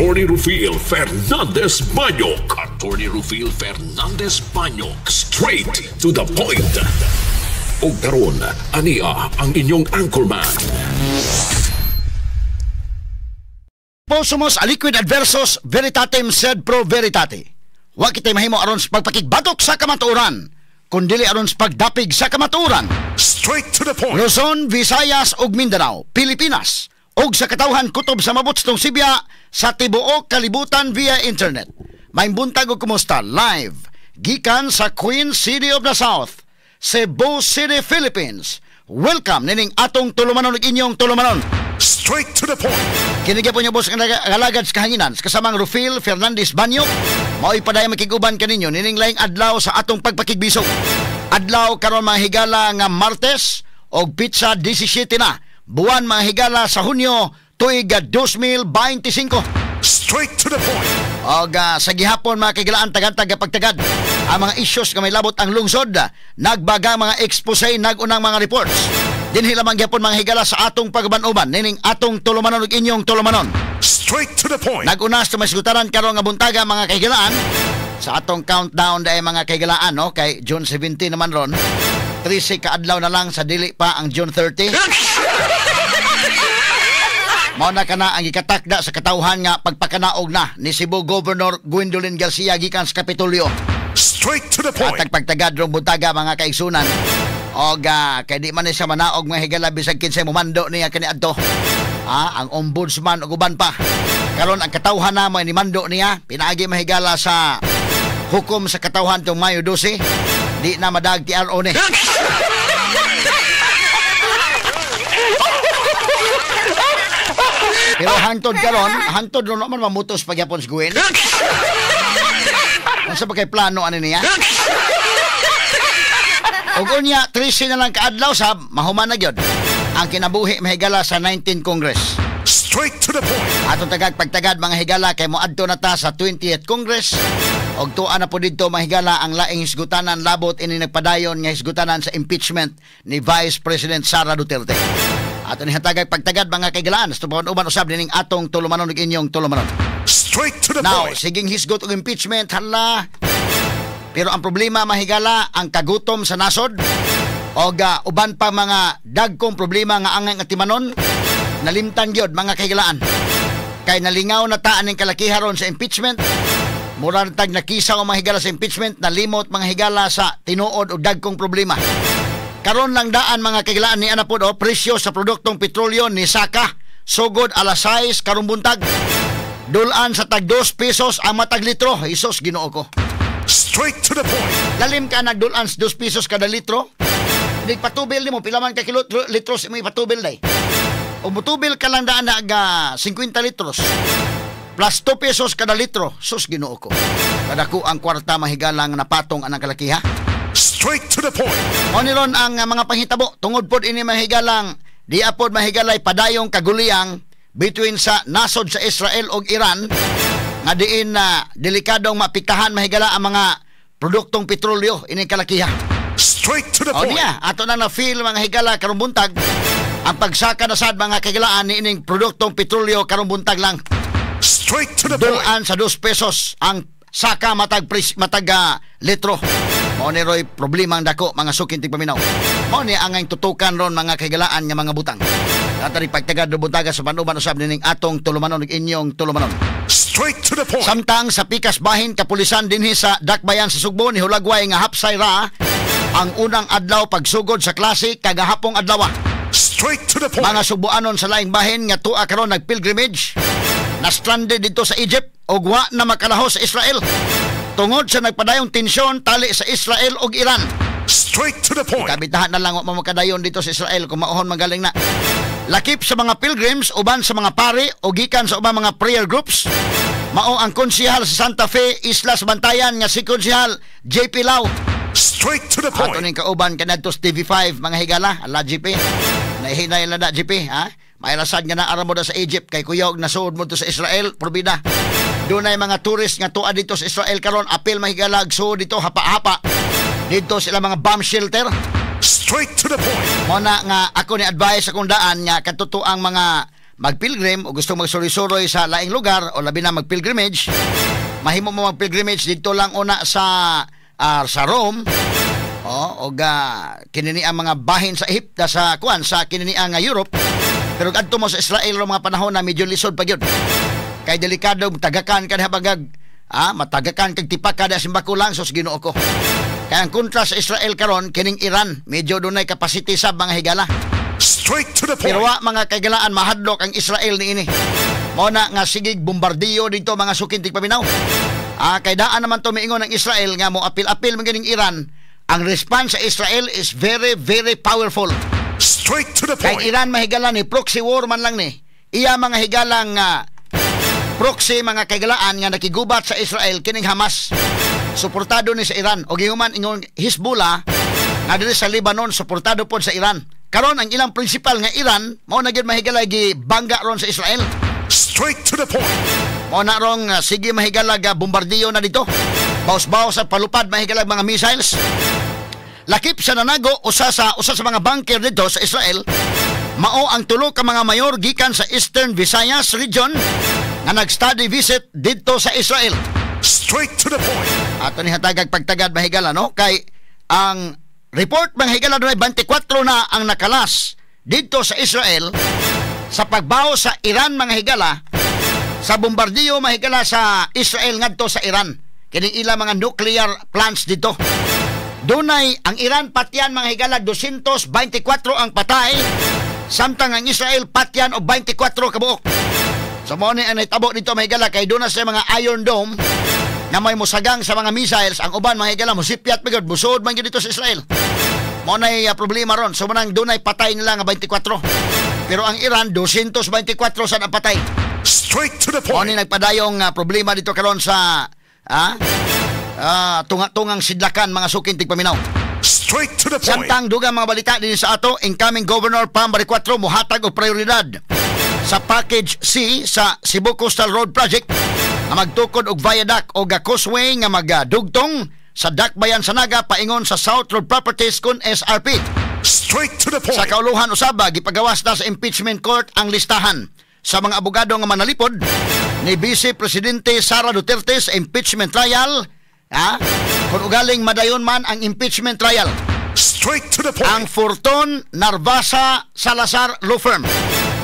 Attorney Rufil Fernandez Banyok. Attorney Rufil Fernandez Banyok. Straight to the point. Ug karon, ania ang inyong anchorman. Posumos aliquid adversos veritatem sed pro veritate. Wa kitay mahimo aron sa pagpakigbatok sa kamatuoran, kundili aron sa pagdapig sa kamatuoran. Straight to the point. Luzon, Visayas ug Mindanao, Pilipinas ug sa katawhan kutob sa mabutstong Sibya sa tibuok kalibutan via internet. Maayong buntag ug kumusta live gikan sa Queen City of the South, Cebu City, Philippines. Welcome nining atong tulumanon ug inyong tulumanon. Straight to the point. Kini gyapon niyo boss nga nagalagad sa kahanginan sa kasamang Rufil Fernandez Banyo. Mao'y padayon makig-uban kaninyo nining laing adlaw sa atong pagpakigbisog. Adlaw karon mga higala nga Martes og pitsa 17 na buwan mga higala sa Hunyo tuig 2025. Straight to the point. Og sa gihapon mga kahigalaan tagantag pagtagad ang mga issues nga may labot ang lungsod, nagbaga mga expose, nagunang mga reports. Dinhi lamang gihapon mga higala sa atong pagban-uban nining atong tulumanon ug inyong tulumanon. Straight to the point. Naguna sa masgutaran karon nga buntaga mga kahigalaan sa atong countdown dahil mga kahigalaan, no, kay June 17 naman ron. 13 ka adlaw na lang sa dili pa ang June 30. Mao na kana ang gikatakda sa katawhan nga pagpakanaog na ni Cebu Governor Gwendolyn Garcia gikan sa Kapitolyo. Straight to the point. Atag pagtagad rong buntaga mga kaigsunan. Og kay di man ni siya manaog mga higala bisag kinsay momando niya kaniadto. Ang ombudsman ug uban pa. Karon ang katawhan na mo ni mando niya pinaagi mahigala sa hukom sa katawhan tong Mayo 12. Di na madag TRO ni. Pero hangtod karon, hangtod ron man mamutos pagyapon si Gwen. Unsa ba kay plano ani niya? Og unya 13 na lang kaadlaw sab mahuman na gyud ang kinabuhi mahigala sa 19 Congress. Straight to the point. Atong tagag pagtagad mga higala kay moadto na ta sa 20th Congress og tuwa na po didto mahigala ang laing hisgutanan labot ini nagpadayon nga hisgutanan sa impeachment ni Vice President Sara Duterte. Ato ni hatagag pagtagad mga kaigalaan sa uban usab nining atong tulumanon ug inyong tulumanon. Straight to the Now, point. Siging hisgot og impeachment hala. Pero ang problema mahigala ang kagutom sa nasod og uban pa mga dagkong problema nga angay nga timanon nalimtan gyud mga kahigalaan. Kay nalingaw na ta aning kalakiharon sa impeachment. Mura tag nakisaw ang mga higala sa impeachment, nalimot mga higala sa tinuod og dagkong problema. Karon lang daan mga kahigalaan ni ana pod presyo sa produktong petrolyo ni saka sugod alas 6 karong buntag. Dulaan sa tag 2 pesos ang matag litro. Hesus Ginoo ko. Straight to the point. Lalim ka nagdulaan sa 2 pesos kada litro. Hindi patubil nimo pila man ka kilo litros imo ipatubil day. O mutubil ka lang daan na 50 litros. Plus 2 pesos kada litro. Sus Ginoo ko. Kadako ang kwarta mahigalang napatong anang kalakiha. Straight to the point. O niron ang mga panghitabo tungod pod ini mahigalang di apod mahigalay padayong kaguliyang between sa nasod sa Israel ug Iran nga diin na delikadong mapiktahan mahigala ang mga produktong petrolyo ini kalakiha. Straight to the O point. niya, ato na na-feel mga higala karong buntag ang pagsaka na sad mga kahigalaan ni ining produktong petrolyo karong buntag lang. Straight to the point. Dulaan sa 2 pesos ang saka matag matag litro. Mao ni roy problemang dako mga suking tigpaminaw. Mao ni ang tutukan ron mga kahigalaan nga mga butang. Atari pagtagad do buntaga sa panuban usab nining atong tulumanon ug inyong tulumanon. Straight to the point. Samtang sa pikas bahin kapulisan dinhi sa Dakbayan sa Sugbo ni hulagway nga hapsay ra ang unang adlaw pagsugod sa klase kagahapong adlaw. Straight to the point. Mga Sugboanon sa laing bahin nga tuwa karon nagpilgrimage na stranded didto sa Egypt ug wa na makalahos sa Israel tungod sa nagpadayong tensyon tali sa Israel ug Iran. Straight to the point. Kabitahan na lang wa makadayon dito sa Israel kung maohon magaling na. Lakip sa mga pilgrims uban sa mga pari o gikan sa ubang mga prayer groups. Mao ang konsehal sa Santa Fe, Isla sa Bantayan nga si Konsehal JP Lau. Straight to the Ato point. ning kauban kanadto sa TV5 mga higala, ala JP. Nahihinay na na JP, ha? Mailasad nga na aram mo da sa Egypt kay kuyog nasuod mo to sa Israel, probida. Dunay mga tourist nga tuwa dito sa Israel karon apil mahigala suod dito hapa-hapa. Dito sila mga bomb shelter. Straight to the point. Mo na nga ako ni advice akong daan nga katutuang mga Magpilgrim o gusto magsuroy-suroy sa laing lugar o labi na magpilgrimage, mahimo mo magpilgrimage dito lang una sa Rome o og kinini ang mga bahin sa Ehipto, sa kuan, sa kinini ang Europe. Pero adto mo sa Israel ro mga panahon na medyo lisod pa gyud. Kay delikado tagakan ka habagag, matagakan kag tipak kada simbako lang, sus, Ginoo ko. Kay ang kontra sa Israel karon kining Iran, medyo dunay capacity sa mga higala. Straight to the point. Pero wa, mga kahigalaan, mahadlok ang Israel niini. Mao na nga sigig bombardiyo dito, mga suking tigpaminaw. Kay daan naman to miingon ang Israel nga mo apil-apil man ganing Iran. Ang response sa Israel is very, very powerful. Straight to the Kay point. Iran, mahigala, ni proxy war man lang ni. Iya mga higalang proxy, mga kahigalaan, nga nakigubat sa Israel kining Hamas. Suportado ni sa Iran. O gihuman ingon Hezbollah nga diri sa Lebanon, suportado pod sa Iran. Karon ang ilang principal nga Iran mao na gyud, mahigala, gi bangga ron sa Israel. Straight to the point. Mao na rong sige, mahigala, ga bombardiyo na dito. Baus-baus sa palupad, mahigala, mga missiles. Lakip sa nanago usa sa mga bunker dito sa Israel mao ang tulo ka mga mayor gikan sa Eastern Visayas region nga nag-study visit dito sa Israel. Straight to the point. Ato ni hatagag pagtagad, mahigala, no, kay ang report, mga higala, dunay 24 na ang nakalas dito sa Israel sa pagbaho sa Iran, mga higala, sa bombardiyo, mahigala, sa Israel ngadto sa Iran, kining ila mga nuclear plants dito. Dunay ang Iran patyan, mga higala, 224 ang patay, samtang ang Israel patyan og 24 kabuok. So mo ni ang nahitabo dito, mga higala, kay doon na sa mga Iron Dome na may musagang sa mga missiles. Ang uban, mga higala, musipyat man gyud, busod man gyud dito sa Israel. Mo na problema ron. So manang dunay patay nila nga 24, pero ang Iran 224 sa ang patay. Straight to the Mo point. Ni nagpadayong problema dito karon sa tunga-tungang sidlakan, mga suking tigpaminaw. Straight to the point. Samtang dugang mga balita din sa ato, incoming Governor Pam Baricuatro muhatag og prioridad sa Package C sa Cebu Coastal Road Project nga magtukod og viaduct o causeway nga magadugtong sa Dakbayan sa Naga paingon sa South Road Properties kun SRP. Straight to the point. Sa kauluhan usaba, gipagawas na sa impeachment court ang listahan sa mga abogado nga manalipod ni Vice Presidente Sara Duterte sa impeachment trial. Ha? Kung ugaling madayon man ang impeachment trial. Straight to the point. Ang Fortun Narvasa Salazar Law Firm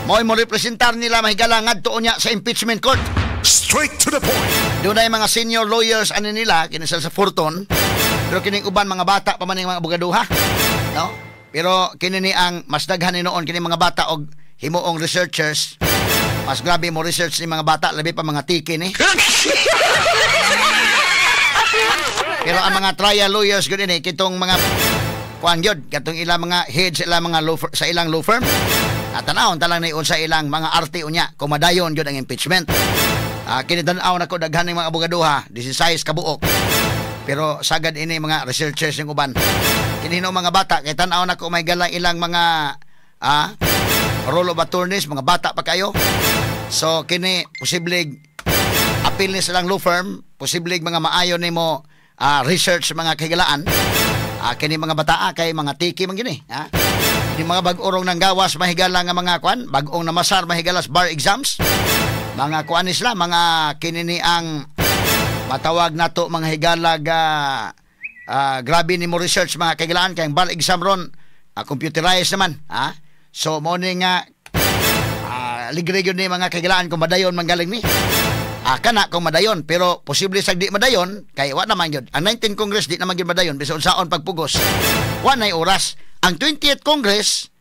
mo'y mo representar nila, mahigala, ngadto niya sa impeachment court. Straight to the point. Doon ay mga senior lawyers ani nila kini sa Fortun. Pero kining uban mga bata pa man ning mga abogaduha. No? Pero kini ni ang mas daghan ni noon kini mga bata og himuong researchers. Mas grabe mo research ni mga bata, labi pa mga tiki ni. Pero ang mga trial lawyers gud ini kitong mga kuan gyud, katong ilang mga heads ilang mga law sa ilang law firm. At tan-awon ta lang ni unsa ilang mga arte unya kung madayon gyud ang impeachment. Kini tan-aw nako daghan ning mga abogaduha, 16 ka buok. Pero sagad ini mga researchers ng uban. Kini no mga bata kay tan-aw nako may gala ilang mga roll of attorneys, mga bata pa kayo. So kini posible appeal ni silang law firm, posible mga maayo nimo research, mga kahigalaan. Kini mga bataa kay mga tiki man gini, ha? Kini mga bag-orong nang gawas, mahigala, nga mga kwan, bag-ong namasar, mahigala, sa bar exams. Mga kuan ni sila, mga kini ni ang matawag nato, mga higala, ga grabe ni mo research, mga kahigalaan, kay ang bar exam ron computerized naman, ha? So mo ni nga ligre gyud ni, mga kahigalaan, kung madayon man galing ni. Kana kung madayon, pero posible sa di madayon kay wa naman gyud. Ang 19 Congress di naman gyud madayon bisan unsaon pagpugos. Wa nay oras. Ang 20th Congress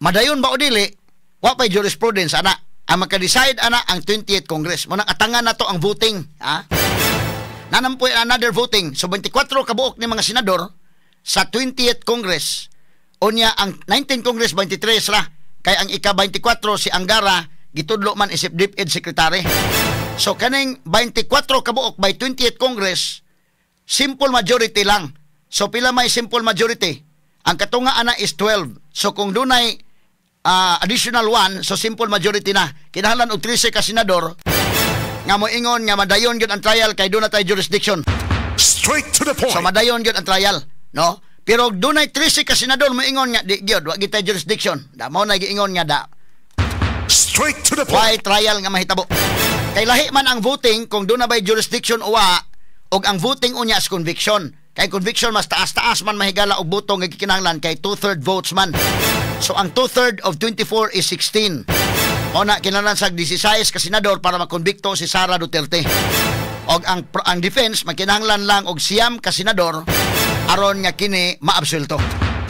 madayon ba o dili, wa pay jurisprudence ana. Ang maka-decide ana ang 20th Congress. Mo nang atangan nato ang voting, ha? Nanampoy another voting. So 24 kabuok ni mga senador sa 20th Congress. Unya ang 19 Congress 23 ra kay ang ika-24 si Angara gitudlo man isip DepEd Secretary. So kaning 24 kabuok by 20th Congress, simple majority lang. So pila may simple majority? Ang katunga ana is 12. So kung dunay additional 1, so simple majority na. Kinahanglan og 13 ka senador nga moingon nga madayon gyud ang trial kay doon na tay jurisdiction. Straight to the point. So madayon gyud ang trial, no? Pero dunay 13 ka senador moingon nga di gyud, wa gyud tay jurisdiction. Da mao na giingon nga da. Straight to the point. Why trial nga mahitabo? Kay lahi man ang voting kung doon na ba'y jurisdiction o wa, og ang voting unya is conviction. Kay conviction mas taas-taas man, mahigala, og boto nga gikinahanglan kay two-third votes man. So ang two-third of 24 is 16. O na kinahanglan sa 16 ka senador para makonbikto si Sara Duterte. Og ang defense magkinahanglan lang og 9 ka senador aron nga kini maabsulto.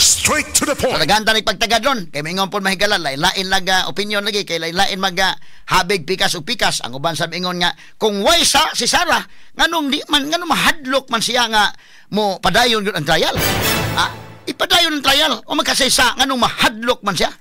Straight to the So point. daghan ta pagtagad ron kay maingon pod, mahigala, lain lang opinion lagi kay lain mag habig pikas ug pikas. Ang uban sa ingon nga kung way sa si Sara, nganong di man, nganong mahadlok man siya nga mo padayon gyud ang trial? Ah, ipadayon ang trial o magkasaysa, nganong mahadlok man siya?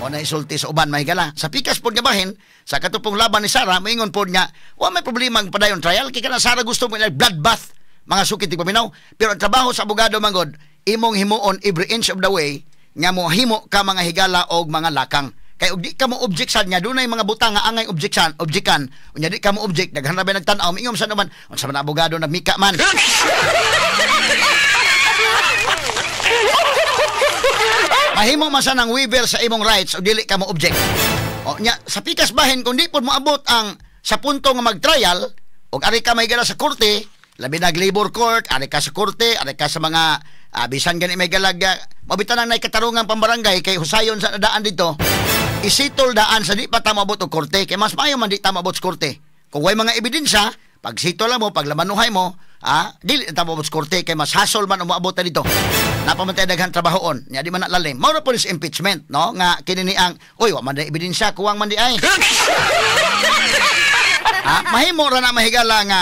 O na isulti sa uban, mahigala. Sa pikas pod nga bahin sa katupong laban ni Sara, moingon pod nga wa may problema ang padayon trial kay kana Sara gusto mo bloodbath, mga suki tigpaminaw. Pero ang trabaho sa abogado manggod imong himuon every inch of the way nga mo himo ka, mga higala, og mga lakang kay og di ka mo object sad nga dunay mga butang nga angay objection objectan. Unya di ka mo object, daghan ra ba nagtan-aw, miingon sa naman, "Unsa man abogado, nagmika man." Mahimo man sa nang waiver sa imong rights o dili ka mo object. O nya sa pikas bahin kung di pod moabot ang sa punto nga mag-trial og ari ka may sa korte, labi nag labor court, ari ka sa korte, ari ka sa mga bisan gani may galag, mabitan ang nay katarungan pambarangay kay husayon sa daan dito, isitol daan sa di pa ta moabot og korte kay mas maayo man di ta moabot sa korte. Kung way mga ebidensya, pagsitol lang mo, paglamanuhay mo, dili na ta moabot sa korte kay mas hasol man umaabot ta dito. Napamantay daghan trabahoon, nya di man na lalim. Mao ra po is impeachment, no? Nga kini ni ang, uy, wa man di ebidensya, kuwang man di ay. Mahimo ra na, mahigala, nga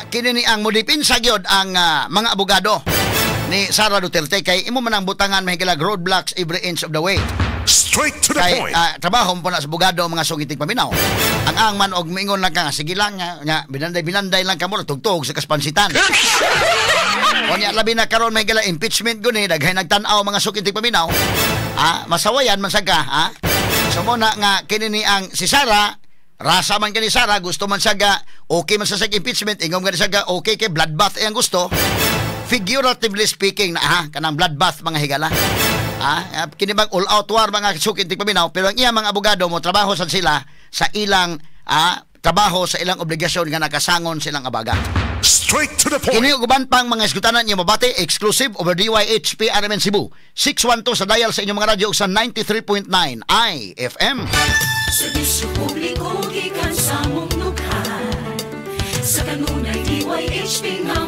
kini ni ang modipinsa gyud ang mga abogado ni Sara Duterte kay imo man ang butangan, mahigala, roadblocks every inch of the way. Straight to the Kay point. Trabaho mo po na sa abogado, mga suki tigpaminaw. Ang man og miingon lang ka nga sige lang nga, nga binanday binanday lang kamo tugtog sa kaspansitan. Unya labi na karon, may gala, impeachment guni, daghay nagtan-aw, mga suki tigpaminaw. Masawayan man sad ka, ha? So mo na nga kini ni ang si Sara, rasa man kani Sara, gusto man siya ga okay man sa impeachment, ingom gani siya ga okay kay bloodbath ang gusto. Figuratively speaking na ha, kanang bloodbath, mga higala. Kini bang all out war, mga suki tigpaminaw, pero ang iya mga abogado mo trabaho sad sila sa ilang trabaho, sa ilang obligasyon nga nakasangon silang abaga. Straight to the point. Kini ug uban pang mga isgutanan niyo mabati exclusive over DYHP RMN Cebu. 612 sa dial sa inyong mga radyo ug sa 93.9 IFM. Serbisyo publiko gikan sa mong dughan. Sa kanunay DYHP nga